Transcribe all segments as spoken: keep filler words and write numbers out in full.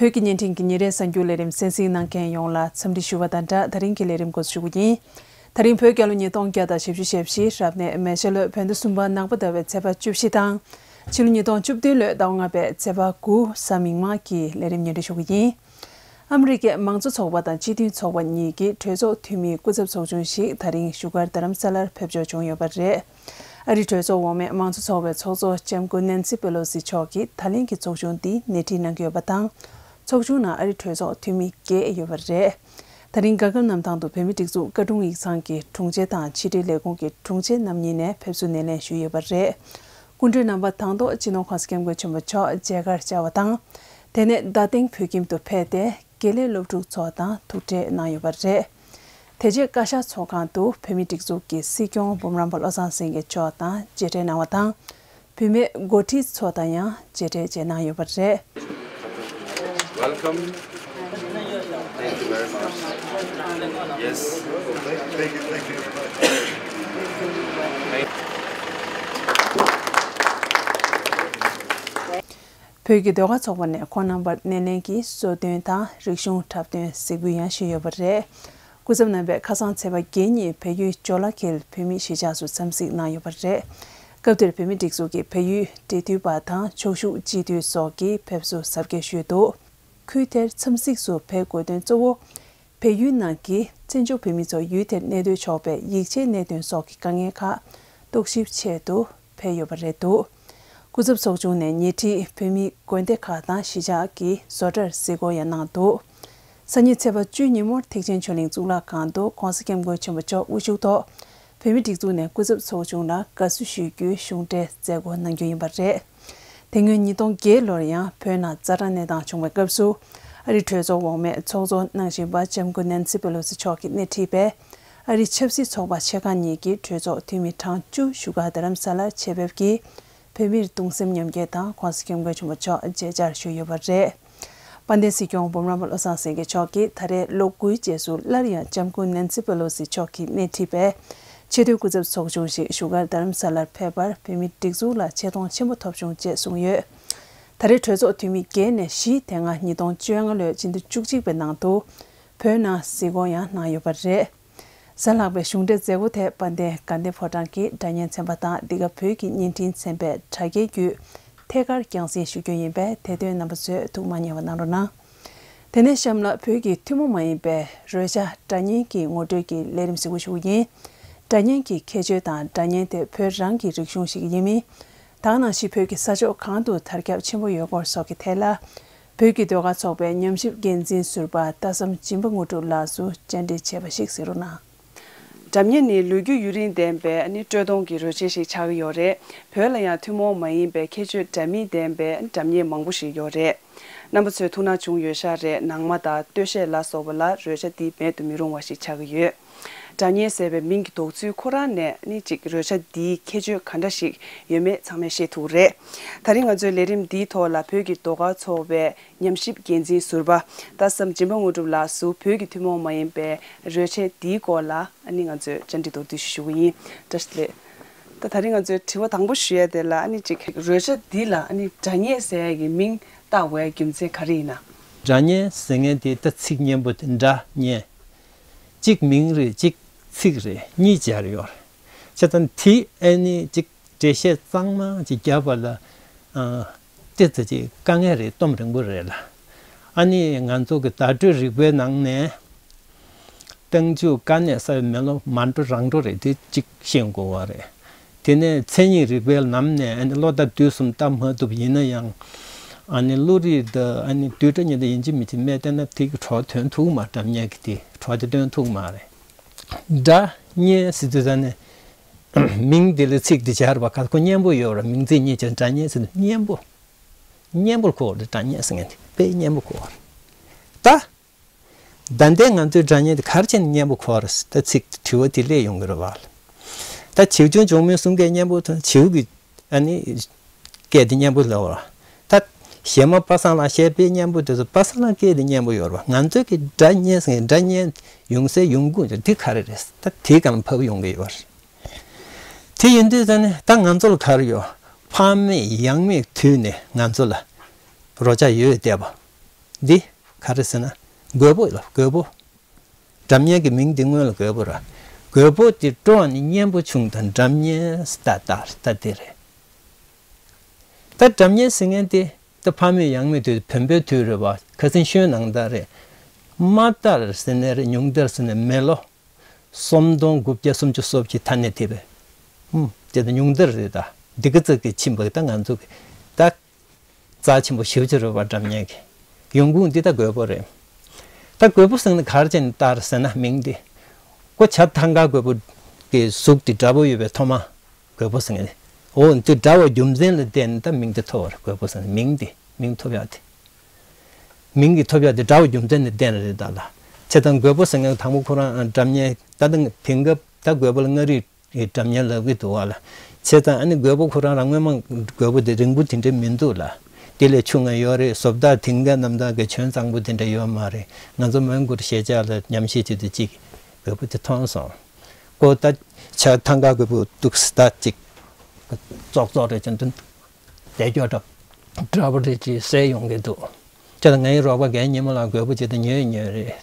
བོད་ཀྱི་བརྙན་འཕྲིན་གྱི་ཉིན་རེའི་གསར་འགྱུར་ལས་རིམ་གསན་གཟིགས་གནང་མཁན་ཡོངས་ལ་འཚམས་འདྲི་ཞུ་བ་དང་སྦྲགས། ད་རིང་གི་ལས་རིམ་འགོ་འཛུགས་ཞུ་རྒྱུ་ཡིན། ད་རིང་བོད་རྒྱལ་ལོ་ཉིས་སྟོང་བརྒྱ་དང་བཞི་བཅུ་ཞེ་བཞི་རབ་གནས་མེ་བྱ་ལོའི་བོད་ཟླ་གསུམ་པ་ནག་པ་ཟླ་བའི་ཚེས་པ་བཅུ་བཞི་དང་། ཕྱི་ལོ་ཉིས་སྟོང་བཅུ་བདུན་ལོའི་ཟླ་བ་ལྔ་པའི་ཚེས་པ་དགུ་གཟའ་མིག་དམར་གྱི་ལས་རིམ་སྙན་སྒྲོན་ཞུ་རྒྱུ་ཡིན། ཨ་མི་རི་ཀའི་མང་གཙོ་ཚོགས་པ་དང་སྤྱི་མཐུན་ཚོགས་པ་གཉིས་ཀྱི་གྲོས་ཚོགས་འཐུས་མིའི་སྐུ་ཚབ་ཚོགས་ཆུང་ཞིག་ད་རིང་བཞུགས་སྒར་རྡ་རམ་ས་ལར་ཕེབས་འབྱོར་བྱུང་ཡོད་པ་རེད། ཨ་རིའི་གྲོས་ཚོགས་འོག་མའི་མང་གཙོ་ཚོགས་པའི་ཚོགས་གཙོ་ལྕམ་སྐུ་ནན་སི་པེ་ལོ་སི་མཆོག་གིས་ད་ལན་གྱི་ཚོགས་ཆུང་འདི་སྣེ་ཁྲིད་གནང་གི་ཡོད་པ་དང་། ཚོགས་ཆུང་ནང་ཨ་རིའི་གྲོས་ཚོགས་འཐུས་མི་བརྒྱད་ཡོད་པ་རེད། ད་རིང་སྒང་ག་གནམ་ཐང་དུ་བོད་མིའི་སྒྲིག་འཛུགས་བཀའ་དྲུང་ཡིག་ཚང་གི་དྲུང་ཆེ་དང་ཕྱི་དྲིལ་ལས་ཁུངས་ཀྱི་དྲུང་ཆེ་རྣམ་གཉིས་ནས་ཕེབས་བསུ་སྣེ་ལེན་ཞུས་ཡོད་པ་རེད། སྐུ་མགྲོན་རྣམ་པ་དང་ཐོག་སྤྱི་ནོར་༸གོང་ས་༸སྐྱབས་མགོན་ཆེན་པོ་མཆོག་མཇལ་ཁར་བཅར་བ་དང་། དེ་ནས་རྡ་སྟེང་བོད་ཁྱིམ་དུ་ཕེབས་ཏེ། དགེ་ལས་སློབ་ཕྲུག་ཚོ་དང་ཐུག་འཕྲད་གནང་ཡོད་པ་རེད། དེ་རྗེས་བཀའ་ཤག་ཚོགས་ཁང་དུ་བོད་མིའི་སྒྲིག་འཛུགས་ཀྱི་སྲིད་སྐྱོང་འབུམ་རམས་པ་བློ་བཟང་སེང་གེ་མཆོག་དང་མཇལ་འཕྲད་གནང་བ་དང་། བུད་མེད་འགོ་ཁྲིད་ཚོ་དང་ཡང་མཇལ་འཕྲད་བཅས་གནང་ཡོད་པ་རེད། Welcome. Thank you very much. Yes. Thank you, thank you. བོད་ཀྱི་ཟློས་གར་ཚོགས་པ་ནས་ཁོང་རྣམ་པར་སྣེ་ལེན་གྱིས་གསོལ་སྟོན་དང་རིག་གཞུང་འཁྲབ་སྟོན་གཟིགས་འབུལ་ཡང་ཞུས་ཡོད་པ་རེད། སྐུ་ཚབ་རྣམ་པས་ཁ་སང་ཚེས་པ་བརྒྱད་ཉིན་བལ་ཡུལ་ཇོ་ལ་ཁེལ་བོད་མིའི་གཞིས་ཆགས་སུ་འཚམས་གཟིགས་གནང་ཡོད་པ་རེད། སྐབས་དེར་བོད་མིའི་སྒྲིག་འཛུགས་ཀྱི་བལ་ཡུལ་འབྲེལ་མཐུད་པ་དང་ཕྱོགས་བཞུགས་སྤྱི་འཐུས་སོགས་ཀྱིས་ཕེབས་བསུ་གཟབ་རྒྱས་ཞུས་འདུག་ཁུལ་དེར་འཚམས་གཟིགས་སུ་ཕེབས་དགོས་དོན་གཙོ་བོ། བལ་ཡུལ་ནང་གི་བཙན་བྱོལ་བོད་མི་ཚོ་ཡུལ་དེར་གནས་སྡོད་ཆོག་པའི་ཡིག་ཆའི་གནད་དོན་སོགས་ཀྱི་དཀའ་ངལ་ཁག་རྟོག་ཞིབ་ཆེད་དུ་ཕེབས་ཡོད་པ་རེད་འདུག་སྐུ་ཚབ་ཚོགས་ཆུང་ནས་ཉེ་འཁྲིས་བོད་མིའི་དགོན་སྡེ་ཁག་དང་གཞིས་ཆགས་ཀྱི་བཟོ་གྲྭར་གཟིགས་སྐོར་ཡང་གནང་འདུག་སང་ཉིན་ཚེས་པ་བཅུ་ཉིན་མོར་ཐེག་ཆེན་ཆོས་གླིང་གཙུག་ལག་ཁང་དུ་༸གོང་ས་༸སྐྱབས་མགོན་ཆེན་པོ་མཆོག་དབུ་བཞུགས་ཐོག་བོད་མིའི་སྒྲིག་འཛུགས་ནས་སྐུ་ཚབ་ཚོགས་ཆུང་ལ་དགའ་བསུ་ཞུ་རྒྱུའི་གཞུང་འབྲེལ་མཛད་སྒོ་གནང་རྒྱུ་ཡིན་པ་རེད། དེ་སྔོན་ཉིས་སྟོང་བརྒྱད་ལོར་ཡང་བོད་ནང་ཛ་དྲག་གནས་སྟངས་བྱུང་བའི་སྐབས་སུ། ཨ་རིའི་གྲོས་ཚོགས་འོག་མའི་ཚོགས་གཙོ་གནང་བཞིན་པ་ལྕམ་སྐུ་ནན་སི་པེ་ལོ་སི་མཆོག་གིས་སྣེ་ཁྲིད་པའི་ཨ་རིའི་ཆབ་སྲིད་ཚོགས་པ་ཆེ་ཁག་གཉིས་ཀྱི་གྲོས་ཚོགས་འཐུས་མི་གྲངས་བཅུ་བཞུགས་སྒར་རྡ་རམ་ས་ལར་ཆེད་ཕེབས་ཀྱིས་བོད་མིར་གདུང་སེམས་མཉམ་སྐྱེད་དང་༸གོང་ས་༸སྐྱབས་མགོན་ཆེན་པོ་མཆོག་མཇལ་བཅར་ཞུས་ཡོད་པ་རེད། དཔལ་ལྡན་སྲིད་སྐྱོང་འབུམ་རམས་པ་བློ་བཟང་སེང་གེ་མཆོག་གིས་ད་རེས་ལོ་དགུའི་རྗེས་སུ་སླར་ཡང་ལྕམ་སྐུ་ནན་སི་པེ་ལོ་སི་མཆོག་གིས་སྣེ་ཁྲིད་པའི་ཆེས་མཐོའི་སྐུ་ཚབ་ཚོགས་ཆུང་ཞིག་བཞུགས་སྒར་རྡ་རམ་ས་ལར་ཕེབས་པར་བོད་མིའི་སྒྲིག་འཛུགས་ལ་ཆེ་མཐོང་ཆེན་པོ་ཐོབ་བྱུང་ཅེས་གསུངས་ཡོད། ད་རེས་གྲོས་ཚོགས་འཐུས་མི་བརྒྱད་ནས་བཞི་དེ་སྔ་ཉིས་སྟོང་བཅོ་ལྔ་ལོའི་སྤྱི་ཟླ་བཅུ་གཅིག་པའི་ནང་དུ་བོད་ནང་གཟིགས་སྐོར་ཡང་གནང་ཡོད་པ་རེད། གཟའ་ལྷག་པའི་གཞུང་འབྲེལ་མཛད་སྒོ་དེ་དཔལ་ལྡན་དགའ་ལྡན་ཕོ་བྲང་གི་སྒྲ་སྙན་ཚན་པ་དང་འདི་ག་བོད་ཀྱི་བརྙན་འཕྲིན་ཚན་པས་དྲ་རྒྱའི་བརྒྱུད་ཐད་ཀར་རྒྱང་སྲིང་ཞུ་རྒྱུ་ཡིན་པས་དེ་དོན་རྣམ་པ་ཚོས་ཐུགས་མ་ཉེས་པ་གནང་རོགས་གནང་། དེ་ནས་གཤམ་ལ་བོད་ཀྱི་ཐུན་མོང་མ་ཡིན་པའི་རོལ་ཆ་སྒྲ་སྙན་གྱི་ངོ་སྤྲོད་ཀྱི་ལས་རིམ་གཟིགས་འབུལ་ཞུ་རྒྱུ་ཡིན། སྒྲ་སྙན་གྱི་ཁྱད་ཆོས་དང་སྒྲ་སྙན་དེ་བོད་རང་གི་རིག་གཞུང་ཞིག་ཡིན་མིན། ད་ག་ནང་བཞིན་བོད་ཀྱི་ས་ཕྱོགས་གང་དུ་དར་ཁྱབ་ཆེན་པོ་ཡོད་སྐོར་སོགས་ཀྱི་ཐད་ལ། བོད་ཀྱི་ཟློས་གར་ཚོགས་པའི་ཉམས་ཞིབ་འགན་འཛིན་ཟུར་པ་རྟ་བསམ་སྦྱིན་པ་དངོས་གྲུབ་ལགས་སུ་བཅར་འདྲི་བྱས་པ་ཞིག་གཟིགས་རོགས་གནང་། སྒྲ་སྙན་ནི་ལོ་རྒྱུས་ཡུན་རིང་ལྡན་པའི་ནི་དཀྲོལ་གཏོང་གི་རོལ་ཆས་ཤིག་ཆགས་ཀྱི་ཡོད་རེད། བོད་ལ་ཡང་ཐུན་མོང་མ་ཡིན་པའི་ཁྱད་ཆོས་འདྲ་མིན་ལྡན་པའི་སྒྲ་སྙན་མང་པོ་ཞིག་ཡོད་རེད། རྣམ་པ་ཚོས་ཐུགས་སྣང་བྱུང་ཡོད་ཤག་རེད། ནང་མ་དང་སྟོད་གཞས་ལ་སོགས་པ་ལ་རོལ་ཆ་འདི་མེད་དུ་མི་རུང་བ་ཞིག་ཆགས་ཀྱི་ཡོད། སྒྲ་སྙན་ཟེར་བའི་མིང་གི་འདོགས་ཚུལ་ཁོ་རང་ནས་ནི་གཅིག་རོལ་ཆ་འདིའི་ཁྱད་ཆོས་ག་འདྲ་ཞིག་ཡོད་མེད་ཚང་མས་ཤེས་ཐུབ་རེད། ད་རིང་ང་ཚོའི་ལས་རིམ་འདིའི་ཐོག་ལ་བོད་ཀྱི་ཟློས་གར་ཚོགས་པའི་ཉམས་ཞིབ་འགན་འཛིན་ཟུར་པ་རྟ་བསམ་སྦྱིན་པ་དངོས་གྲུབ་ལགས་སུ་བོད་ཀྱི་ཐུན་མོང་མ་ཡིན་པའི་རོལ་ཆས་འདིའི་སྐོར་ལ་ཨ་ནི་ང་ཚོས་བཅར་འདྲི་མདོར་བསྡུས་ཤིག་ཞུ་གི་ཡིན། བཀྲ་ཤིས་བདེ་ལེགས། ད་ད་རིང་ང་ཚོའི་དྲི་བ་དང་པོ་ཞུ་ཡ་དེ་ལ་ཨ་ནི་གཅིག་རོལ་ཆ་འདི་ལ་ཨ་ནི་སྒྲ་སྙན་ཟེར་ཡ་གི་མིང་བཏགས་པའི་རྒྱུ་མཚན་ག་རེ་ཡིན་ན། སྒྲ་སྙན་ཟེར་མཁན་དེ་ད་ཚིག་སྙན་པོ་དེ་སྒྲ་སྙན། གཅིག་མིང་རེད་གཅིག་ཚིག་རེད་གཉིས་སྦྱར་ཡོད་རེད། བྱས་ཙང་དེ་ཨ་ནི་གཅིག་འགྲེལ་བཤད་གཙང་མ་ཅིག་བརྒྱབ་པ་ལ། ཨ། ཏོག་ཙམ་ཅིག་དཀའ་ངལ་རེད། གཏོང་རིང་པོ་རེད་ལ། ཨ་ནི་ང་ཚོ་གི་བརྡ་སྤྲོད་རིག་པའི་ནང་ནས། རྟགས་འཇུག་དཀའ་གནད་གསལ་བའི་མེ་ལོང་མ་འགྲོ་རང་འགྲོ་རེད། དེ་གཅིག་ཤེས་དགོས་པ་རེད། དེ་ནས་མཚན་ཉིད་རིག་པའི་ལམ་ནས་ཨ་ནི་བློ་ལྡབ་དུས་གསུམ་བཏང་མ་ཐུབ་ཡིན་ན་ཡང་། ཨ་ནི་བློ་རིག་དང་ཨ་ནི་བསྡུས་གྲྭ་གཉིས་དང་ཡིན་གཅིག་མིན་གཅིག་སྨྲས་བལྟས་ན་དེ་གི་གྲོགས་ཐོན་ཐུབ་མ། སྒྲ་སྙན་གྱི་དེ་གྲོགས་དེ་ཐོན་ཐུབ་མ་རེད། སྒྲ་སྙན་ཟེར་དུས་ཙ་ནས། མིང་འདི་ལ་ཚིག་འདི་སྦྱར་བ་ག་ཁོ་སྙན་པོ་ཡོད་ར། མིང་ཚིག་གཉིས་ཀྱང་སྒྲ་སྙན་ཟེར་ན་སྙན་པོ། སྙན་པོར་གོ་བ་རེད། སྒྲ་སྙན་ཟེར་མཁན་དེ་དཔེ་སྙན་པོ་གོ་བ་རེད། ད། ད་ལྟའི་ང་ཚོའི་སྒྲ་སྙན་དེ་ག་རེ་བྱས་ནས་སྙན་པོ་གོ་བ་རེད། ད་ཚིག་དྲི་བ་དེ་སླེབས་ཡོང་གི་རེད་བ། ད་བྱིའུ་ཆུང་ཆུང་མའི་གསུང་སྐད་སྙན་པོ་དང་བྱིའུ་གི་ཨ་ནི། སྐད་དེ་སྙན་པོ་ལབ་པ། ད་གཞས་མ་པ་སངས་ལགས་གཞས་དཔེ་སྙན་པོ་དེ་ཚོ་པ་སངས་ལགས་སྐད་དེ་སྙན་པོ་ཡོད་རེད་བ། ང་ཚོའི་གི་སྒྲ་སྙན་ཟེར་མཁན་སྒྲ་སྙན་ཡོང་སའི་ཡོང་ཁུངས་དེ་ག་རེ་རེད། ད་དེའི་སྒང་ལ་ཕབ་ཡོང་གི་ཡོད་རེད། དེ་ཡིན་དུས་ཙ་ནས་ད་ང་ཚོ་ལ་ག་རེ་ཡོད། ཕ་མེས་ཡང་མེས་དུས་ནས་ང་ཚོ་ལ་རོལ་ཆ་ཡོད་བསྡད་པ། འདི་ག་རེ་ཟེར་ན་རྒོད་པོ་ལ་རྒོད་པོ། སྒྲ་སྙན་གྱི་མིང་འདི་སྔོན་ལ་རྒོད་པོ་ར། རྒོད་པོ་དེ་སྤྲོ་བ་ནི་སྙན་པོ་བྱུང་དང་སྒྲ་སྙན་ད་ད་ད་དེ་རེད། ད་སྒྲ་སྙན་ཟེར་མཁན་དེ་ད་ཕ་མེས་ཡང་མེས་དུས་བོན་པོའི་དུས་རེད་བ། ཁ་སང་ཤོན་ནང་ད་རེད། མ་དར་ཟེར་ནས་རེད། ཉུང་དར་ཟེར་ནས་མེ་ལོ། སུམ་སྟོང་དགུ་བརྒྱ་སུམ་ཅུ་སོ་བཞི་ཐ་ནས་དེ་བས། ཧུམ། དེ་ད་ཉུང་དར་རེད་ད། འདི་ག་ཙག་གི་ཕྱིན་པ་ད་ང་ཚོ་གི་ད། རྩ་ཆེན་པོ་ཞེ་པོ་ཅིག་རེད་བ་སྒྲ་སྙན་གྱི། ཡོང་ཁུངས་འདི་ད་རྒོད་པོ་རེད། ད་རྒོད་པོ་ཟེར་ན་ག་རེ་བྱས་ནས་བཏགས་ཟེར་ན་མིང་འདི། ཁོ་བྱ་ཐང་ག་རྒོད་པོ་གི་གཟུགས་འདི་འདྲ་པོ་ཡོད་པའི་ཐོག་མ། རྒོད་པོ་ཟེར་ནས། འོ་འདི་འདྲ་བའི་རྒྱུ་མཚན་ལ་བརྟེན་ནས་ད་མིང་འདི་ཐོབ་པ་རེད། རྒོད་པོ་ཟེར་ན་མིང་འདི་མིང་ཐོབ་ཡག་འདི། མིང་གི་ཐོབ་ཡག་འདི་འདྲ་བའི་རྒྱུ་མཚན་ནས་བརྟེན་རེད་ད་ལ། བྱས་ཙང་རྒོད་པོ་ཟེར་མཁན་དང་པོ་ཁོ་རང་སྒྲ་སྙན་ད་ལྟ་དེང་སྐབས་ད་རྒོད་པོ་ལ་མངའ་རིས་ཀྱི་སྒྲ་སྙན་ལབ་ཀྱི་འདུག་བ་ལ། བྱས་ཙང་ཨ་ནི་རྒོད་པོ་ཁོ་རང་རང་སྔོན་མ་རྒོད་པོ་དེ་རིང་པོ་དེ་འདྲ་མི་འདུག་ལ། དེ་ལས་ཆུང་ང་ཡོད་རེད། བཟོ་ལྟ་དེང་ག་རྣམ་དག་གི་བྱོན་གཙང་པོ་དེ་འདྲ་ཡོད་མ་རེད། ང་ཚོ་མོན་གྷོ་གཞིས་ཆགས་ལ་མཉམ་གཤིབ་བྱེད་དུས་གཅིག་རྒོད་པོ་དེ་མཐོང་སོང་། ཁོ་ད་བྱ་ཐང་ག་རྒོད་པོ་འདུག་ད་གཅིག་ཙོག་ཙོག་རེད་ཅན་དུ་བསྡད་སྐྱོ་འདྲ་འདྲ་པོ་རེད་ཅེས་ཟེར་ཡོང་གི་འདུག་བྱས་ཙང་ངའི་རོགས་པ་རྒན་ཉི་མ་ལགས་རྒོད་པོ་ཅིག་ད་ཉོས་ཉོས་རེད།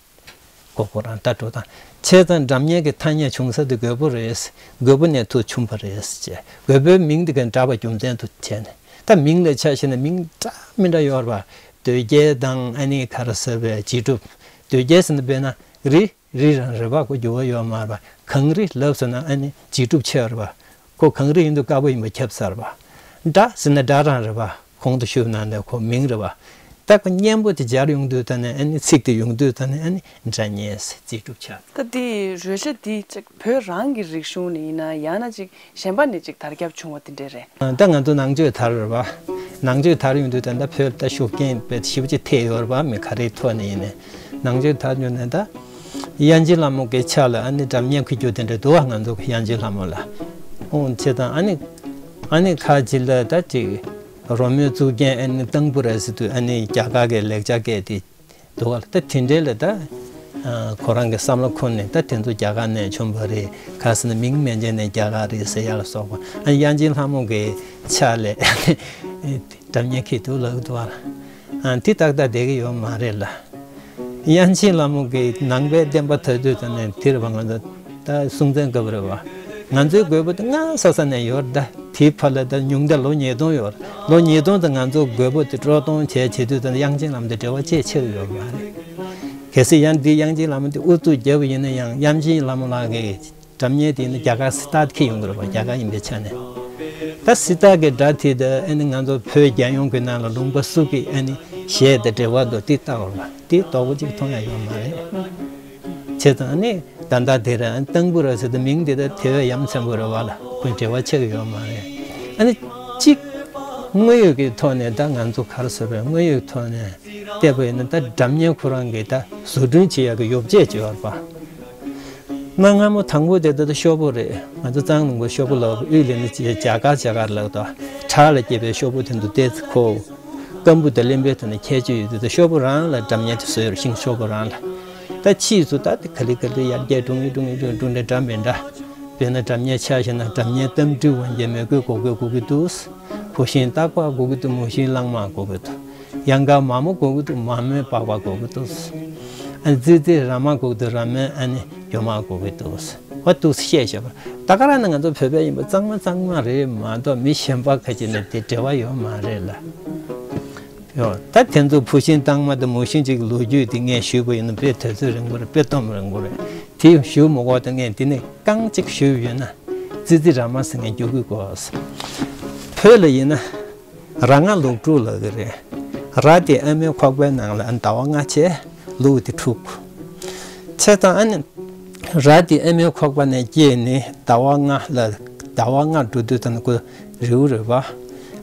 ཁོ་ཁོ་རང་ལྟ་འགྲོ་དང་། བྱས་ཙང་སྒྲ་སྙན་གྱི་ཐ་སྙད་བྱུང་ས་དེ་རྒོད་པོ་རེད། རྒོད་པོ་ནས་ཐུག་བྱུང་བ་རེད་ཅེས། རྒོད་པོའི་མིང་དེ་ག་འདྲ་བ་རྒྱུ་མཚན་དུ་བྱས་ནས། ད་མིང་ལ་ཆ་བཞག་ན་མིང་འདྲ་མི་འདྲ་ཡོད་རེད་པ། དོལ་རྒྱལ་དང་ཨ་ནི་ག་རེ་ཟེར་བའི་རྗེས་གྲུབ། དོལ་རྒྱལ་ཟེར་ན་དཔེར་ན་རི། རི་རང་རེད་པ། ཁོ་འགྱུར་བ་ཡོད་མ་རེད་པ། གངས་རི་ལབ་སོང་ན་ཨ་ནི་རྗེས་གྲུབ་ཆེ་བ་རེད་པ། ཁོ་གངས་རི་ཡིན་དུས་དཀར་པོ་ཡིན་པ་ཁྱབ་ཚར་བ། སྒྲ་ཟེར་ན་སྒྲ་རང་རེད་པ། གོང་དུ་ཞུས་ནང་ལས་ཁོ་མིང་རེད་པ། ད་ཁོ་སྙན་པོ་དེ་སྦྱར་ཡོང་དུས་ད་ནི་ཨ་ནི་ཚིག་དེ་ཡོང་དུས་ད་ནི་ཨ་ནི་སྒྲ་སྙན་ཟེར་རྗེས་གྲུབ་ཆགས། ད་དེ་རོལ་ཆ་དེ་ཅིག་བོད་རང་གི་རིག་གཞུང་ནས་ཡིན་ན་ཡང་ན་ཅིག་གཞན་པ་ནས་ཅིག་དར་ཁྱབ་བྱུང་བ་དེ་འདྲས་རེད། ད་ང་ཚོ་ནང་ཆོས་དར་རེད་པ། ནང་ཆོས་དར་ཡོང་དུས་ད་ལྟ་བོད་ད་ཤུགས་རྐྱེན་དཔེ་ཞེ་པོ་ཅིག་ཐེབས་ཡོད་རེད་པ། མི་ག་རེའི་ཐོག་ནས་ཡིན་ནའི། ནང་ཆོས་དར་ཡོང་ནས་ད། དབྱངས་ཅན་ལྷ་མོ་གི་ཕྱག་ལ་ཨ་ནི་སྒྲ་སྙན་འཁྱེར་རྒྱུ་དེ་འདྲ་འདུག་བ། ང་ཚོ་གི་དབྱངས་ཅན་ལྷ་མོ་ལ། འོང་བྱས་ཙང་ཨ་ནི། ཨ་ནི་ཁ་ཅིག་ལ་ད་ཅིག་རོལ་མོའི་གཙུག་རྒྱན་ཨ་ནི་ཏམ་བུ་ར་ཟེར་དུས་ཨ་ནི་རྒྱ་གར་གི་ལེགས་སྦྱར་སྐད་དེ་འདུག་བ། ད་དེ་འདྲའི་ལ་ད། ཁོ་རང་གི་བསམ་བློ་འཁོར་ནས་ད་དེ་ཚོ་རྒྱ་གར་ནས་བྱུང་བ་རེད། ག་ཟེར་ན་མིང་མན་ཆད་ནས་རྒྱ་གར་རེད་ཟེར་ཡ་ལ་སོགས་པ། ཨ་ནི་དབྱངས་ཅན་ལྷ་མོ་གི་ཕྱག་ལ་སྒྲ་སྙན་འཁྱེར་འདུག་ལབ་འདུག་བ། ཨ་དེ་ཏག་ཏག་བསྡད་ཀྱི་ཡོད་མ་རེད་ལ། དབྱངས་ཅན་ལྷ་མོ་གི་ནང་པའི་བསྟན་པ་དར་དུས་ད་ནས་དེ་རེད་པ། ང་ཚོ་ད་སྲོང་བཙན་སྐབས་རེད་པ། ང་ཚོའི་རྒོད་པོ་དེ་སྔ་ས་ས་ནས་ཡོད་རེད། ད་དེའི་བར་ལ་ད་ཉུང་མཐར་ལོ་ཉིས་སྟོང་ཡོད་རེད། ལོ་ཉིས་སྟོང་དེ་ང་ཚོ་རྒོད་པོ་དེ་སྤྲོ་གཏོང་བྱས་བྱེད་དུས་ད་དབྱངས་ཅན་ལྷ་མོ་དེ་འབྲེལ་བ་ཅིག་ཆགས་ཡོད་མ་རེད། གལ་སྲིད་ཡང་འདི་དབྱངས་ཅན་ལྷ་མོ་དེ་ཨུ་ཚུགས་བརྒྱབ་པ་ཡིན་ན་ཡང་དབྱངས་ཅན་ལྷ་མོ་ལགས་ཀྱི་སྒྲ་སྙན་དེ་ནི་རྒྱ་གར་སི་ཏཱར་འཁྱེར་ཡོང་གི་རེད་པ། རྒྱ་གར་ཡིན་པའི་ཆ་ནས། ད་སི་ཏཱར་གྱི་སྒྲ་དེ་དང་ཨ་ནི་ང་ཚོ་བོད་རྒྱལ་ཡོངས་ཀྱི་ནང་ལ་ལུང་པ་སུ་གི་ཨ་ནི་གཞས་དང་འབྲེལ་བ་འདུག་དེ་ལྟ་བ་ལ་དེ་དོག་པོ་གཅིག་མཐོང་ཡ་ཡོད་མ་རེད། བྱས་ཙང་ཨ་ནི་ད་ལྟ་དེ་ར་ཏམ་བུ་ར་ཟེར་དུས་མིང་དེ་ད་དེ་བས་ཡ་མཚན་པོ་རེད་པ་ལ། ཁོ་འབྲེལ་བ་ཆགས་ཀྱི་ཡོད་མ་རེད། ཨ་ནི་གཅིག་དངོས་ཡོད་ཀྱི་ཐོག་ནས་ད་ང་ཚོ་ག་རེ་ཟེར་བས། དངོས་ཡོད་ཐོག་ནས་བལྟས་པ་ཡིན་ན་ད་སྒྲ་སྙན་ཁོ་རང་གི་ད་བཟོ་སྐྲུན་བྱེད་ཡག་གི་ཡོ་བྱད་ཅིག་ཡོད་རེད་པ། གནའ་སྔ་མོ་དང་པོ་དེ་ད་ལྟ་ཤོག་བུ་རེད། ང་ཚོ་གཙང་ལུང་པ་ཤོག་བུ་ལབ་དབུས་ལ་ནི་ཇ་ག་ཇ་ག་ལབ་དོ། བྲག་ལ་སྐྱེས་པའི་ཤོག་བུ་དེ་འདུག་སྟེ་ཁོ། སྐམ་པོ་དང་རློན་པའི་ཐོག་ནས་ཁྱད་ཆོས་ཡོད་དུས་ད་ཤོག་བུ་རང་ལ་སྒྲ་སྙན་དེ་བཟོས་ཡོད་རེད། ཤིང་ཤོག་བུ་རང་ལ། ད་ཕྱིས་སུ་ད་དེ་ག་ལེ་ག་ལེ་ཡར་རྒྱས་འགྲོ་ངེས་འགྲོ་ངེས་འགྲོ་འགྲོ་འདྲ་འདྲ་མི་འདྲ། དཔེར་ན་སྒྲ་སྙན་ཆ་བཞག་ན་སྒྲ་སྙན་གཏམ་དྲི་བ་འཇལ་མོས་གུས་གོ་དགོས་གོ་གི་འདུག་བུ་ཤིང་སྟག་པག་གོ་གི་འདུག་མོ་ཤིང་གླང་མ་གོ་གི་འདུག་གཡང་དཀར་མ་མོ་གོ་གི་འདུག་མ་མོའི་པགས་པ་གོ་གི་འདུག་ཨ་ཙི་ཙི་ར་མ་གོ་གི་འདུག་ར་མོའི་ཨ་ནི་གྱོ་མ་གོ་གི་འདུག་འོ་འདུག་སེ་བཤད་བཞག་པ། ད་ག་རང་ནི་ང་ཚོ་བོད་པ་ཡིན་པ་གཙང་མ་གཙང་མ་རེད་མ་གཏོགས་མི་གཞན་པ་ཁ་ཅིག་ནས་དེ་འབྲེལ་བ་ཡོད་མ་རེད་ལ། ཡོད་ད་དེ་ཚོ་བུ་ཤིང་སྟག་མ་དང་མོ་ཤིང་གཅིག་གི་ལོ་རྒྱུས་དེ་ངས་ཞུས་པ་ཡིན་ན་དཔེ་དུས་ཚོད་རིང་པོ་རེད། དཔེ་སྟོན་རིང་པོ་རེད། དེ་ཞུ་མི་དགོས་ད། ངས་དེ་ནས་རྐང་གཅིག་ཞུས་ཡོད་ན། ཙི་ཙི་ར་མ་ཟེར་མཁན་རྒྱུག་གི་དགོས། བོད་ལ་ཡིན་ན་ར་ལྔ་ལུག་དྲུག་ལབ་ཀྱི་རེད། ར་དེ་ཨ་མའི་ཁོག་པའི་ནང་ལ་ཟླ་བ་ལྔ་བྱས། ལུག་དེ་དྲུག་བྱས་ཙང་ཨ་ནི་ར་དེ་ཨ་མའི་ཁོག་པ་ནས་སྐྱེས་ནས་ཟླ་བ་ལྔ་ལ་ཟླ་བ་ལྔ་འགྲོ་དུས་ཙམ་ན་ཁོ་རེའུ་རེད་པ།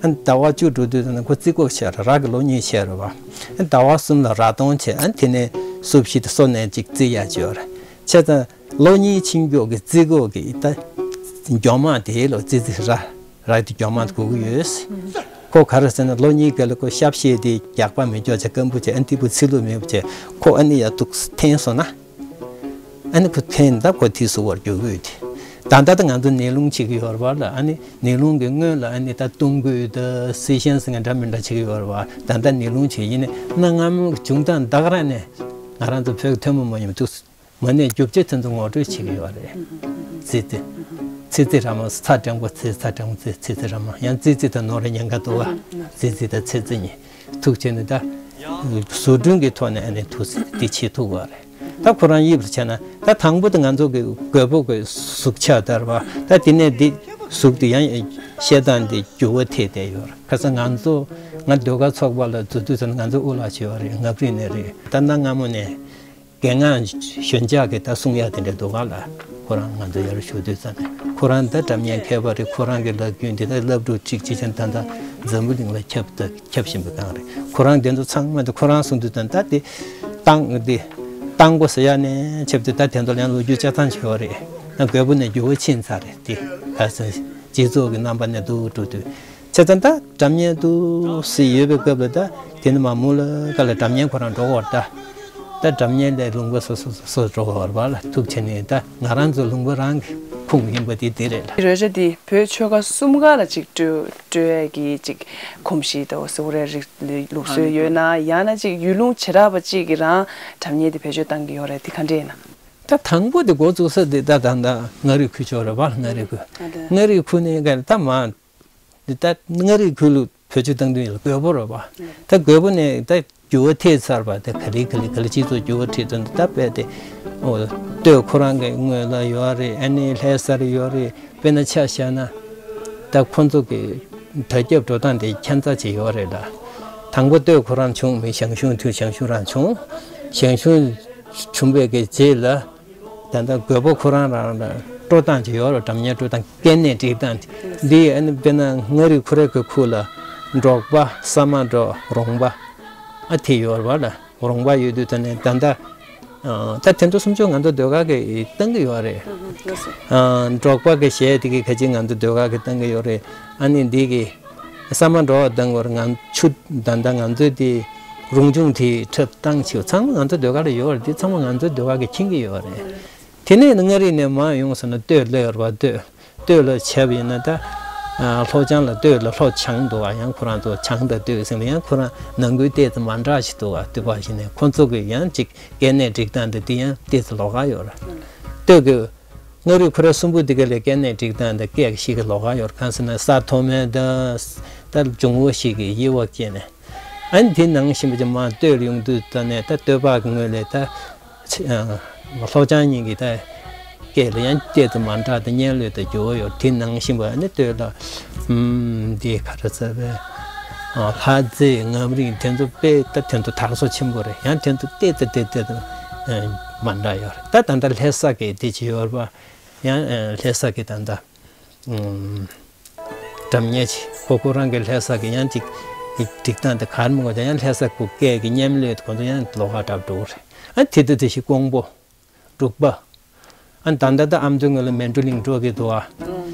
ཨ་ནི་ཟླ་བ་བཅུ་འགྲོ་དུས་ཙམ་ན་ཁོ་རྩི་གོ་ཆགས་རེད། ར་གི་ལོ་གཉིས་ཆགས་རེད་པ། ཨ་ནི་ཟླ་བ་གསུམ་ལ་ར་སྟོང་བྱས། ཨ་ནི་དེ་ནས་སོ་བཞི་དང་སོ་ནས་གཅིག་རྩི་ཡ་བྱས་རེད། བྱས་ཙང་ལོ་གཉིས་ཕྱིན་མགྱོགས་ཀྱི་རྩི་གོ་གི་ད་མགྱོགས་མ་དེ་ལོ་ཙི་ཙི་ར། ར་དེ་མགྱོགས་མ་དེ་གོ་གི་ཡོད། ཁོ་ག་རེ་ཟེར་ན་ལོ་གཉིས་ཀ་ལ་ཁོ་ཤབ་ཤེས་དེ་རྒྱགས་པ་མི་འཇོག་བྱས། སྐམ་པོ་བྱས། ཨ་ནི་དེ་བུ་ཚི་ལུ་མེད་པ་བྱས། ཁོ་ཨ་ནི་ཡ་ཐུག་འཐེན་སོང་ན། ཨ་ནི་ཁོ་འཐེན་ད་ཁོ་དེ་སུ་བར་རྒྱུག་གི་ཡོད་དེ། ད་ལྟ་ད་ང་ཚོ་ནས་ལུང་བྱེད་ཀྱི་ཡོད་རེད་བ་ལ། ཨ་ནི་ནས་ལུང་གི་སྔོན་ལ་ཨ་ནི་ད་སྟོང་སྐུད་ད་སི་ཤན་ཟེར་མཁན་འདྲ་མི་འདྲ་བྱེད་ཀྱི་ཡོད་རེད་བ། ད་ལྟ་ནས་ལུང་བྱེད་ཡིན་ནའི་གནའ་སྔ་མོ་བྱུང་སྟངས་ད་ག་རང་ནས་ང་རང་ཚོ་བོད་ཀྱི་ཐུན་མོང་མ་ཡིན་པ་འདུག་མ་ཎིའི་རྒྱུ་ཆ་དེ་ཚོ་ངོ་སྤྲོད་བྱེད་ཀྱི་ཡོད་རེད། ཙི་ཙི། ཙི་ཙི་ར་མ། ཚ་འགྲེང་བུ་ཙི། ཚ་འགྲེང་བུ་ཙི། ཙི་ཙི་ར་མ། ཡང་ཙི་ཙི་དང་ནོར་ཉེན་ཁ་འདུག་བ། ཙི་ཙི་དང་ཚེ་ཙི་གཉིས། ཐུགས་ཆེ་ནས་ད། བཟོ་སྐྲུན་གྱི་ཐོག་ནས་ཨ་ནི་ཐུགས་འདི་བྱེད་ཐུབ་པ་རེད། ད་ཁོ་རང་དབྱིབས་ལ་བྱས་ན་ད་དང་པོ་དེ་ང་ཚོ་གི་རྒོད་པོ་གི་གཟུགས་ཆགས་དར་བ། ད་དེ་ནས་འདི་གཟུགས་དེ་ཡང་བཤད་སྟངས་འདི་འགྱུར་བ་ཐེབས་བསྡད་ཡོད་རེད། ཁ་སང་ང་ཚོ་ང་ཟློས་གར་ཚོགས་པ་ལ་འཛུལ་དུས་ཙམ་ང་ཚོ་དབུ་ལགས་བྱས་པ་རེད། ངག་རིག་ནས་རེད། ད་གནའ་སྔ་མོ་ནས། རྒན་ངག་ཞོན་ཆགས་ཀྱི་ད་གསུང་ཡག་དེ་འདྲ་འདུག་ག་ལ། ཁོ་རང་ང་ཚོ་ཡར་ཞུ་དུས་ཙམ་ནས་ཁོ་རང་ད་སྒྲ་སྙན་མཁས་པ་རེད། ཁོ་རང་གི་ལག་རྒྱུན་དེ་ད་བསླབ་ཕྲུག་གཅིག་གཅིག་ཅན་ད་ལྟ་འཛམ་བུ་གླིང་ལ་ཁྱབ་ད་ཁྱབ་བཞིན་པའི་སྒང་རེད། ཁོ་རང་དེ་ཚོ་ཚང་མ་ད་ཁོ་རང་གསུང་དུས་ཙམ་ད་དེ་སྟངས་དེ་སྟངས་འགོ་ཟེར་ཡག་ནས་ཁྱབ་དུས་ད་དེ་ཚོ་ལ་ཡང་ལོ་རྒྱུས་ཆ་ཚང་བྱེད་པ་རེད། ད་རྒོད་པོ་ནས་འགྱུར་བ་ཕྱིན་ཚར་རེད། དེ་ག་ཚོད་སྤྱི་ཚོགས་ཀྱི་རྣམ་པ་ནས་འདུག་འགྲོ་དུས། བྱས་ཙང་ད་སྒྲ་སྙན་འདུག་སེ་ཡོད་པའི་སྐབས་ལ་ད་དེ་ནི་མ་མོ་ལ་ག་ལ་སྒྲ་སྙན་ཁོ་རང་འགྲོ་བར་ད། ད་སྒྲ་སྙན་ལས་ལུང་པ་སོ་སོ་སོ་སོ་འགྲོ་བར་བ་ལ་ཐུག་བྱས་ནས་ད་ང་རང་ཚོ་ལུང་པ་རང་གི་ཁུངས་ཡིན་པ་དེ་དེ་རེད་ལ། རོལ་ཆ་འདི་བོད་ཆོལ་ཁ་གསུམ་ཀ་ལ་ཅིག་སྤྲོད་སྤྲོད་ཡས་ཀྱི་ཅིག་གོམས་གཤིས་ད་འོ་སེ་འུ་རའི་རིགས་ལུགས་སྲོལ་ཡོད་ན་ཡང་ན་ཅིག་ཡུལ་ལུང་བྱེ་བྲག་པ་ཅིག་གི་རང་སྒྲ་སྙན་འདི་བེད་སྤྱོད་བཏང་གི་ཡོད་རེད། འདི་ག་འདྲས་ཡིན་ན། ད་དང་པོ་དེ་འགོ་བཙུགས་ས་དེ་ད་ད་ད་མངའ་རིས་ཁུལ་ཆོག་རེད་བ། མངའ་རིས་ཁུལ། མངའ་རིས་ཁུལ་ནས་ག་ད་མ། འདི་ལྟར་མངའ་རིས་ཁུལ་ལུ་བེད་སྤྱོད་བཏང་དོན་ཡོད་ལ་རྒོད་པོ་རེད་པ། ད་རྒོད་པོ་ནས་ད་འགྱུར་བ་ཐེབས་ཚར་བ་དེ་ག་ལེ་ག་ལེ་ག་ལེ་སྤྱི་ཚོགས་འགྱུར་བ་ཐེབས་དོན་ད་དཔེ་དེ། ཨོ། སྟོད་ཁོ་རང་གི་ངོས་ལ་ཡོད་རེད། ཨ་ནི་ལྷ་ས་ལ་ཡོད་རེད། དཔེར་ན་ཆ་བཞག་ན། ད་ཁོ་ཚོ་གི་དར་ཁྱབ་འགྲོ་སྟངས་དེ་ཁྱད་མཚར་ཅིག་ཡོད་རེད་ལ། དང་པོ་སྟོད་ཁོ་རང་བྱུང་མི་ཞང་ཞུང་དུས་ཞང་ཞུང་རང་བྱུང་། ཞང་ཞུང་བྱུང་བའི་གི་རྗེས་ལ། ད་ལྟ་རྒོད་པོ་ཁོ་རང་རང་ལ་སྤྲོ་སྟངས་ཅིག་ཡོད་རེད། སྒྲ་སྙན་སྤྲོ་སྟངས་སྐད་གནས་སྒྲིག་སྟངས་དེ། འདི་ཨ་ནི་དཔེར་ན་མངའ་རིས་ཁོ་རའི་གི་ཁུལ་ལ་འབྲོག་པ་ས་མ་འབྲོག་རོང་པ་ཨ་དེ་ཡོད་རེད་བ་ལ། རོང་པ་ཡོད་དུས་ད་ནས་ད་ལྟ་ད་དེ་ཚོ་སུམ་ཅུ་ང་ཚོ་ཟློས་གར་གི་བཏང་གི་ཡོད་རེད། འབྲོག་པ་གི་གཞས་དེ་གི་ཁ་ཅིག་ང་ཚོ་ཟློས་གར་གི་བཏང་གི་ཡོད་རེད། ཨ་ནི་འདི་གི་ས་མ་འབྲོག་དང་བར་ང་ཆུ་ད་ལྟ་ང་ཚོའི་དེ་རུང་ཆུང་དེ་འཁྲབ་སྟངས་ཆེ་ཚང་མ་ང་ཚོ་ཟློས་གར་ལ་ཡོད་རེད། དེ་ཚང་མ་ང་ཚོ་ཟློས་གར་གི་མཁྱེན་གི་ཡོད་རེད། དེ་ནས་མངའ་རིས་ནས་མར་ཡོང་སོང་ན་སྟོད་ལ་ཡོད་རེད་བ། སྟོད་སྟོད་ལ་བྱས་པ་ཡིན་ན་ད། ལྷོ་བྱང་ལ་སྟོད་ལ་ལྷོ་བྱང་འདུག་བ། ཡང་ཁོ་རང་ཚོ་བྱང་དང་སྟོད་ཟེར་ནས་ཡང་ཁོ་རང་ནང་ཁུལ་ཏོག་ཙམ་མ་འདྲ་ཞིག་འདུག་བ། སྟོད་པ་ཞིག་ནས་ཁོ་ཚོ་གི་ཡང་ཅིག་སྐད་གནས་སྒྲིག་སྟངས་དེ་དེ་ཡང་ཏོག་ཙམ་ལོགས་ཀ་ཡོད་རེད། སྟོད་ཀྱི། མངའ་རིས་ཁོ་ར་གསུམ་པོ་འདི་ག་ལས་སྐད་གནས་སྒྲིག་སྟངས་དང་སྐད་ཀྱི་གཤིས་ཀ་ལོགས་ཀ་ཡོད་རེད། གང་ཟེར་ན་ས་མཐོ་དམན་དང་། ད་འབྱུང་བོ་ཞིག་གི་དབྱེ་བ་སྐྱེས་ནས། ཨ་ནི་དེ་ནང་བཞིན་པ་ཅིག་མར་སྟོད་ལ་ཡོང་དུས་ད་ནས་ད་སྟོད་པ་གི་ངོས་ལས་ད། ལྷོ་བྱང་གཉིས་ཀྱི་ད། སྐད་ལ་ཡང་ཏོག་ཙམ་མ་འདྲ་དང་སྙན་ལོས་དང་འགྱུར་བ་ཡོད། དེ་ནང་བཞིན་པ་ཨ་ནི་སྟོད་ལ། ཨུམ། འདི་ག་རེ་ཟེར་བས། ལྷ་རྫས་ངམ་རིང་དེ་ཚོ་དཔེ་ད་དེ་ཚོ་དར་སོ་ཆེན་པོ་རེད། ཡང་དེ་ཚོ་ཏོག་ཙམ་ཏོག་ཙམ་མ་འདྲ་ཡོད་རེད། ད་ད་ལྟ་ལྷ་ས་གི་དེ་ཅིག་ཡོད་རེད་པ། ཡང་ལྷ་ས་གི་ད་ལྟ། སྒྲ་སྙན་ཅིག་ཁོ་ཁོ་རང་གི་ལྷ་ས་གི་ཡང་ཅིག་སྒྲིག་སྟངས་དེ་གར་མི་དགོས་ད་ཡང་ལྷ་ས་ཁོ་སྐད་ཀྱི་སྙན་ལོས་ཁོ་ཚོ་ཡང་ལོགས་ཀ་འདྲ་འགྲོ་གི་རེད། ཨ་དེ་དུས་དེ་བཞིན་ཀོང་པོ། འབྲུག་པ། ཨ་ད་ལྟ་ད་ཨ་མདོའི་ངོས་ལ་མལ་གྲོ་གླིང་འགྲོ་གི་འདུག་ཨ།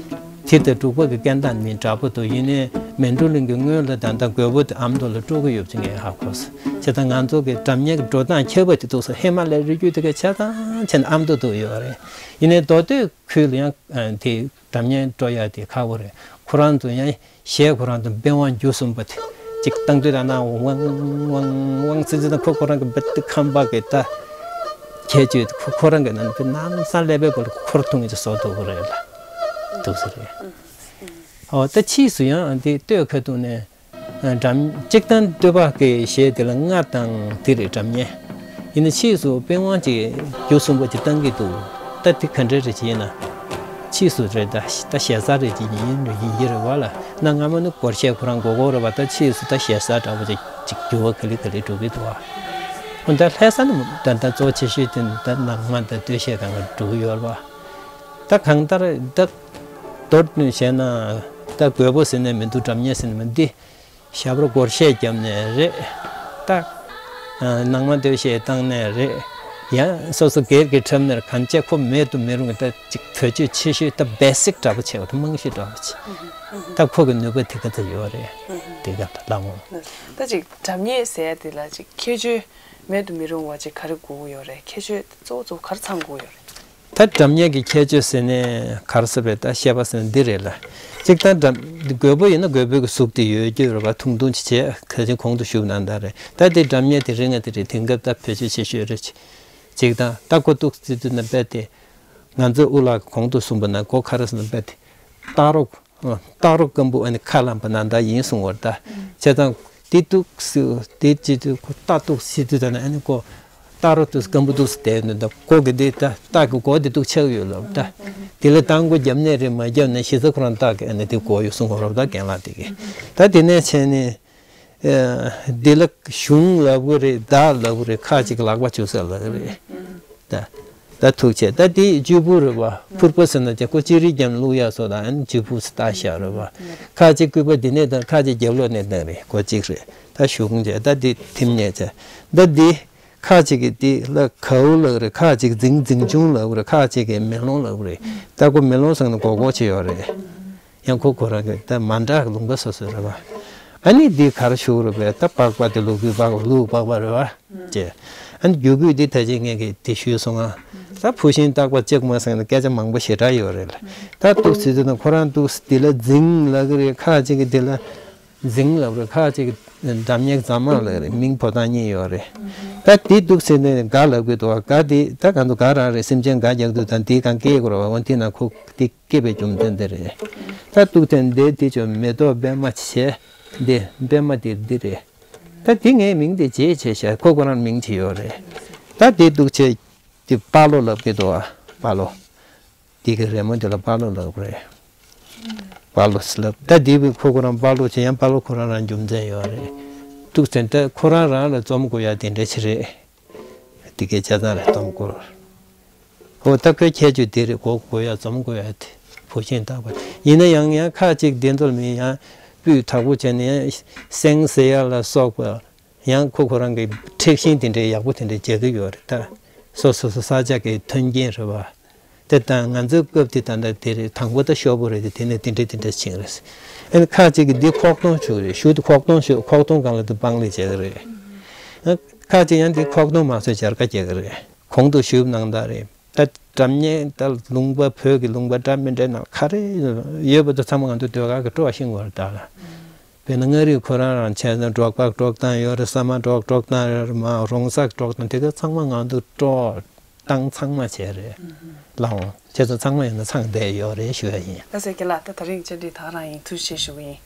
དེ་ལྟར་འབྲུག་པ་གི་སྐད་གདངས་མི་འདྲ་པོ་འདུག་ཡིན་ནའི་མལ་གྲོ་གླིང་གི་སྔོན་ལ་ད་ལྟ་རྒོད་པོ་དེ་ཨ་མདོ་ལ་འགྲོ་གི་ཡོད་ཅེས་ངས་ཧ་གོ་སོང་། བྱས་ཙང་ང་ཚོ་གི་སྒྲ་སྙན་གྱི་འགྲོ་སྟངས་ཁྱད་པར་དེ་འདུག་སོང་། ཧི་མ་ལ་ཡའི་རི་རྒྱུད་དེ་ག་ཆ་ཚང་བྱས་ན་ཨ་མདོ་འདུག་ཡོད་རེད། ཡིན་ནའི་མདོ་སྟོད་ཁུལ་ལ་ཡང་དེ་སྒྲ་སྙན་འགྲོ་ཡ་དེ་ཁག་པོ་རེད། ཁོ་རང་ཚོ་ཡང་གཞས་ཁོ་རང་ཚོ་པི་ཝང་རྒྱུ་གསུམ་པོ་དེ་ཅིག་བཏང་དུས་ད་ན་ཝང་ཝང་ཝང་ཙི་ཙི་ད་ཁོ་ཁོ་རང་གི་བེ་ཏི་ཁམས་པ་གི་ད་ཁྱད་ཆོས་ཁོ་ཁོ་རང་གི་ནང་པའི་གནམ་ས་ཀླད་པའི་སྐོར་ལ་ཁོར་ཐུང་ངེ་ཅིག་བཟོ་ཐུབ་ཀྱི་རེད་ལ། འདུག་སེ་རེད། ཨོ་ད་ཕྱིས་སུ་ཡང་དེ་སྟོད་ཁ་ཐུག་ནས། སྒྲ་སྙན་གཅིག་དང་སྟོད་པ་གི་གཞས་དེ་ལ་རྔ་དང་དེ་རེད་སྒྲ་སྙན། ཡིན་ན་ཕྱིས་སུ་པི་ཝང་གཅིག་རྒྱུ་གསུམ་པོ་གཅིག་བཏང་གི་འདུག་ད་དེ་ག་འདྲ་རེད་ཅེ་ཡིན་ན། ཕྱིས་སུ་རེད་ད་ད་ཞེ་ས་རེད་ཅེ་ཡིན་ཡིན་གྱི་རེད་བ་ལ། གནའ་སྔ་མོ་ནི་སྒོར་གཞས་ཁོ་རང་མགོ་སྐོར་རེད་བ། ད་ཕྱིས་སུ་ད་ཞེ་ས་འདྲ་པོ་ཅིག་ཅིག་འགྱུར་བ་ག་ལེ་ག་ལེ་འགྲོ་གི་འདུག་བ། འོ་ད་ལྷ་ས་ནི་ད་ད་གཙོ་ཆེ་ཤོས་དེ་ནི་ད་ནང་མ་ད་སྟོད་གཞས་སྒང་ལ་འགྲོ་གི་ཡོད་རེད་བ། ད་གང་ལྟར་ད་མདོར་བྱས་ན་ད་རྒོད་པོ་ཟེར་ནས་མི་འདུག་སྒྲ་སྙན་ཟེར་ནས་མི་འདི། ཞབས་བྲོ་སྒོར་གཞས་བརྒྱབ་ནས་རེད། ད། ནང་མ་སྟོད་གཞས་བཏང་ནས་རེད། ཡང་སོ་སོ་སྒེར་གྱི་འཁྲབ་ནས་གང་བྱས་ཁོ་མེད་དུ་མི་རུང་གི་ད་ཅིག་བེད་སྤྱོད་ཆེ་ཤོས་ད་བེ་སིག་འདྲ་པོ་བྱས་པ་ད་རྨང་གཞི་འདྲ་པོ་བྱས། ད་ཁོ་གི་ནུས་པ་དེ་ག་ཚོད་ཡོད་རེད། དེ་ག་ད་ལ་འོང་། ད་ཅིག་སྒྲ་སྙན་ཟེར་ཡ་དེ་ལ་ཅིག་ཁྱད་ཆོས་མེད་དུ་མི་རུང་བ་ཅིག་ག་རེ་དགོས་ཀྱི་ཡོད་རེད། ཁྱད་ཆོས་གཙོ་བོ་གཙོ་བོ་ག་རེ་ཚང་དགོས་ཀྱི་ཡོད་རེད། ད་སྒྲ་སྙན་གྱི་ཁྱད་ཆོས་ཟེར་ནས་ག་རེ་ཟེར་བས། ད་བཤད་པ་ཟེར་ན་འདི་རེད་ལ། གཅིག་ད་སྒྲ་རྒོད་པོ་ཡིན་ན་རྒོད་པོའི་གི་གཟུགས་དེ་ཡོད་རྒྱུ་རེད་བ། ཐུང་ཐུང་ཅིག་བྱས་ག་ཅིག་གོང་དུ་ཞུས་པ་ནང་ལྟར་རེད། ད་དེ་སྒྲ་སྙན་དེ་རིང་ང་དེ་རེད། དེང་སྐབས་ད་བེད་སྤྱོད་བྱེད་ཤོས་རེད། གཅིག་དང་ད་ཁོ་གཏུགས་ཚུལ་དུ་ན་རྦད་དེ་ང་ཚོའི་དབུ་ལག་གོང་དུ་གསུངས་པ་ན་གོ་ག་རེ་ཟེར་ན་རྦད་དེ་སྟག་རོང་། ཨ། སྟག་རོང་སྐམ་པོ་ཨ་ནི་ཁ་ལངས་པ་ན་ད་ཡིན་གསུང་བར་ད། བྱས་ཙང་དེ་གཏུགས་སུ་དེ་ཅི་དུ་ཁོ་སྟག་གཏུགས་སི་དུ་ད་ན་ཨ་ནི་ཁོ་སྟག་རོང་དུ་སྐམ་པོ་དུ་སུ་དེ་ནི་ད་ཁོ་གི་དེ་ད་སྟག་གི་མགོ་དེ་གཏུགས་ཆགས་ཡོད་ལབ་ད། དེ་ལ་ད་མགོ་རྒྱབ་ནས་རེད། མ་རྒྱབ་ན་ཤི་ས་ཁོ་རང་སྟག་གི་ཨ་ནི་དེ་གོ་ཡོད་གསུང་བར་ད་རྒན་ལགས་དེ་གི། ད་དེ་ནས་བྱས་ནས་ཨ་དེ་ལ་གཞུང་ལབ་གི་རེད། མདའ་ལབ་གི་རེད། ཁ་ཅིག་ལག་པ་བཅུག་ས་ལབ་གི་རེད། ད་ད་ཐུག་ཆེ། ད་དེ་གཅུས་བུ་རེད་བ། ཕུར་བུ་ཟེར་ན་ཅི་ཁོ་ཅི་རིགས་ཀྱང་བླུག་ཡ་སོ་ད་ཨ་ནི་གཅུས་བུ་སྟ་ཤ་རེད་བ། ཁ་ཅིག་སྐུད་པ་འདི་ནས་དང་ཁ་ཅིག་རྒྱབ་ལོགས་ནས་དང་རེད། ཁོ་གཅིག་རེད། ད་གཞུང་བྱས་ད་དེ་ཐིམ་ཉེ་ཆེ། ད་དེ་ཁ་ཅིག་གི་དེ་ལ་གའུ་ལབ་རེད། ཁ་ཅིག་འཛིང་འཛིང་ཆུང་ལབ་རེད། ཁ་ཅིག་གི་མེ་ལོང་ལབ་རེད། ད་ཁོ་མེ་ལོང་ཟེར་ན་གོ་གོ་ཆེ་ཡོད་རེད། ཡང་ཁོ་ཁོ་རང་གི་ད་མ་འདྲ་ལུང་པ་སོ་སོ་རེད་བ། ཨ་ནི་འདི་གར་ཞུགས་རེད་པས། ད་པགས་པ་དེ་ལུག་གུའི་པགས་པ་ལུག་པགས་པ་རེད་བ། ཅེས། ཨ་ནི་རྒྱུ་སྤུས་འདི་ད་ཅི་ངས་ཀྱི་དེ་ཞུས་སོང་ང་། ད་ཕུ་ཤིང་བཏགས་པ་ལྕགས་མ་ཟེར་ན་སྐད་ཆ་མང་པོ་ཞེ་དྲག་ཡོད་རེད་ལ། ད་ཏུག་ཙི་ཙི་ན་ཁོ་རང་ཏུག་འདི་ལ་འཛིང་ལབ་གི་རེད། ཁ་ཅིག་གི་འདི་ལ་འཛིང་ལབ་རེད། ཁ་ཅིག་གི་འགྲམ་ཉེག་རྫ་མ་ལབ་རེད། མིང་ཕོ་བྲང་གཉིས་ཡོད་རེད། ད་དེ་ཏུག་ཙི་ནས་དགའ་ལབ་གི་འདུག་བ། དགའ་དེ་ད་གང་དུ་དགའ་རང་རེད། སེམས་ཅན་དགའ་རྒྱག་དུས་དང་དེའི་གང་སྐད་གོ་ར་བ་འོན་དེ་ན་ཁོ་དེ། སྐྱེས་པའི་རྒྱུ་མཚན་འདི་རེད། ད་ཏུག་ཙེ་འདི་འདི་ཆོ་མེ་ཏོག་པད་མ་བྱས། འདི་པད་མ་འདི་འདི་རེད། ད་འདི་ངའི་མིང་འདི་བྱས་བྱས་བྱས་ཁོ་ཁོ་རང་མིང་བྱས་ཡོད་རེད། ད་འདི་ཏུག་ཙེ་འདི་དཔའ་ལོ་ལབ་ཀྱི་འདུག་ཨ། དཔའ་ལོ། འདི་གི་རི་མོ་འདི་ལ་དཔའ་ལོ་ལབ་རེད། དཔའ་ལོ་ལབ། ད་འདི་བི་ཁོ་ཁོ་རང་དཔའ་ལོ་བྱས་ཡང་དཔའ་ལོ་ཁོ་རང་རང་རྒྱུ་མཚན་ཡོད་རེད། ཏུག་ཙེ་ད་ཁོ་རང་རང་ལ་རྩོམ་དགོས་ཡ་དེ་འདྲ་ཞིག་རེད། དེ་གའི་ཆ་ཚང་རེད་གཏོང་སྐོར། འོ་ད་ཁོའི་ཁྱད་ཆོས་དེ་རེད། གོ་དགོས་ཡ་རྩོམ་དགོས་ཡ་དེ་ཕུ་ཤིང་བཏགས་པ་ཡིན་ན་ཡང་ཡང་ཁ་ཅིག་བདེན་འཚོལ་མིན་ཡང་སྤུས་དག་པོ་བྱས་ནས་ཡང་སེང་ཟེར་ཡ་ལ་སོགས་པ་ཡང་ཁོ་ཁོ་རང་གི་མཁྲེགས་ཤིང་དེ་འདྲའི་ཡག་པོ་དེ་འདྲའི་བྱེད་ཀྱི་ཡོད་རེད་ད། སོ་སོ་སོ་ས་ཆ་གི་མཐུན་རྐྱེན་རེད་བ། དེ་དང་ང་ཚོའི་སྐབས་དེ་ད་ལྟ་དེ་རེད། དང་པོ་ད་ཤོག་བུ་རེད་དེ་དེ་ནས་དེ་འདྲ་དེ་འདྲ་ཕྱིན་རེད། ཨ་ནི་ཁ་ཅིག་གིས་འདི་ཁོག་སྟོང་ཞུ་རེད། ཞུ་དེ་ཁོག་སྟོང་ཞུ། ཁོག་སྟོང་སྒང་ལ་དེ་སྤང་ལེ་བྱེད་གི་རེད། ཨ་ཁ་ཅིག་ཡང་འདི་ཁོག་སྟོང་མ་བཟོས་སྦྱར་ཀ་རྒྱག་གི་རེད། གོང་དུ་ཞུས་ནང་ལྟར་རེད། ད་སྒྲ་སྙན་ད་ལུང་པ་བོད་ཀྱི་ལུང་པ་འདྲ་མི་འདྲ་ནང་ག་རེ་ཡོད་པ་དེ་ཚང་མ་ང་ཚོ་ཟློས་གར་གྱི་སྤྲོ་བ་ཤིང་བར་ད་ལ། དཔེར་ན་མངའ་རིས་ཁོ་རང་རང་བྱས་ན་འབྲོག་པ་འབྲོག་ཐང་ཡོད་རེད། ས་མ་འབྲོག་འབྲོག་ཐང་ཡོད་རེད། མ་རོང་ས་འབྲོག་ཐང་དེ་ག་ཚང་མ་ང་ཚོ་སྤྲོ་བ་བཏང་ཚང་མ་བྱས་རེད། ལའོ་བྱས་ཙང་ཚང་མ་ཡོད་ན་ཚང་བསྡད་ཡོད་རེད་ཞུ་ཡ་ཡིན། ལགས་སོ་རྒན་ལགས། ད་ད་རིང་བཅར་འདྲི་ད་རང་ཡིན། ཐུགས་རྗེ་ཆེ་ཞུ་གི་ཡིན།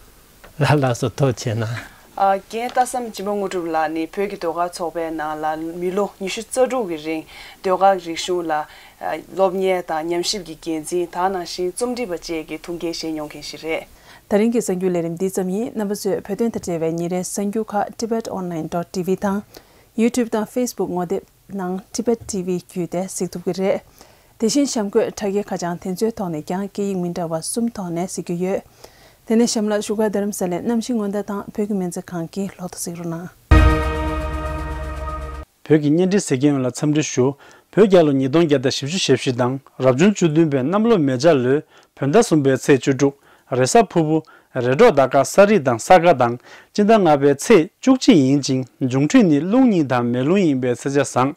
ལགས་ལགས་སོ། ཐུགས་རྗེ་གནང་། ཨ་རྒན་རྟ་བསམ་འཇིགས་མེད་དངོས་གྲུབ་ལགས་ནི་བོད་ཀྱི་ཟློས་གར་ཚོགས་པའི་ནང་ལ་མི་ལོ་ཉི་ཤུ་རྩ་དྲུག་གི་རིང་ཟློས་གར་རིག་གཞུང་ལ་ཨ་སློབ་གཉེར་དང་ཉམས་ཞིབ་ཀྱི་འགན་འཛིན། ད་ནང་བཞིན་རྩོམ་སྒྲིག་པ་བཅས་ཀྱི་ཐུགས་འགན་བཞེས་མྱོང་མཁན་ཞིག་རེད། ད་རིང་གི་གསར་འགྱུར་ལས་རིམ་འདི་ཙམ་ཡིན། རྣམ་པ་ཚོས་བོད་དོན་དང་འབྲེལ་བའི་ཉིན་རེའི་གསར་འགྱུར་ཁག་Tibet Online dot T V དང་YouTube དང་Facebook ངོ་དེབ་ནང་Tibet T V བརྒྱུད་དེ་གཟིགས་ཐུབ་ཀྱི་རེད། དེ་བཞིན་གཤམ་འཁོད་དྲ་རྒྱའི་ཁ་བྱང་དེ་ཚོའི་ཐོག་ནས་ཀྱང་སྐད་ཡིག་མི་འདྲ་བ་གསུམ་ཐོག་ནས་གཟིགས་རྒྱུ་ཡོད། དེ་ནས་གཤམ་ལ་བཞུགས་སྒར་རྡ་རམ་ས་ལའི་གནམ་གཤིས་སྔོན་བརྡ་དང་བོད་ཀྱི་སྨན་རྩིས་ཁང་གི་ལོ་ཐོ་གཟིགས་རོགས་གནང་། བོད་ཀྱི་བརྙན་འཕྲིན་གཟིགས་མཁན་ཡོངས་ལ་འཚམས་འདྲི་ཞུ། བོད་རྒྱལ་ལོ་ཉིས་སྟོང་བརྒྱ་དང་བཞི་བཅུ་ཞེ་བཞི་དང་རབ་བྱུང་བཅུ་བདུན་པའི་གནམ་ལོ་མེ་བྱ་ལོའི་བོད་ཟླ་གསུམ་པའི་ཚེས་བཅུ་དྲུག་རེས་གཟའ་ཕུར་བུ། རེས་གྲོགས་ཟླ་སྐར་ས་རིས་དང་ས་ག་དང་སྤྱི་ཟླ་ལྔ་པའི་ཚེས་བཅུ་གཅིག་ཡིན་ཅིང་འབྱུང་འཕྲུལ་ནི་རླུང་ཉིན་དང་མེ་རླུང་ཡིན་པས་ཚེས་ཆ་བཟང་།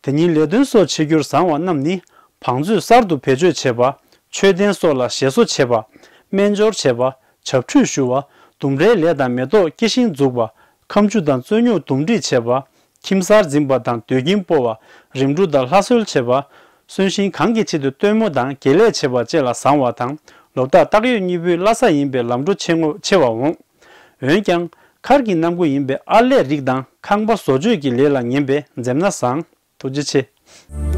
དེ་ཉིན་ལས་དོན་སོགས་བྱེད་རྒྱུར་བཟང་བ་རྣམས་ནི། བང་མཛོད་གསར་དུ་བེད་སྤྱོད་བྱེད་པ། མཆོད་རྟེན་སོགས་ལ་ཞེ་སོ་བྱེད་པ། སྨན་སྦྱོར་བྱེད་པ། བྱབས་ཁྲུས་ཞུ་བ། ལྡུམ་རའི་ལས་དང་མེ་ཏོག་སྐྱེ་ཤིང་འཛུགས་པ། ཁ་མཆུ་དང་རྩོད་སྨྱུག་འདུམ་སྒྲིག་བྱེད་པ། ཁྱིམ་གསར་འཛིན་པ་དང་སྡོད་ཁྱིམ་སྤོ་བ། རིམ་གྲོ་དང་ལྷ་གསོལ་བྱེད་པ། གསོན་གཤིན་གང་གི་ཆེད་དུ་སྟོན་མོ་དང་དགེ་ལས་བྱེད་པ་བཅས་ལ་བཟང་བ་དང་། ལོ་རྟགས་སྟག་ཡོས་གཉིས་པོའི་བླ་གཟའ་ཡིན་པས་ལམ་འགྲོ་ཆེ་བ་འོང་། འོན་ཀྱང་། མཁར་གྱི་གནམ་སྒོ་ཡིན་པས་ཨར་ལས་རིགས་དང་ཁང་པ་བཟོ་བཅོས་ཀྱི་ལས་ལ་ངན་པས་འཛེམ་ན་བཟང་། ཐུགས་རྗེ་ཆེ།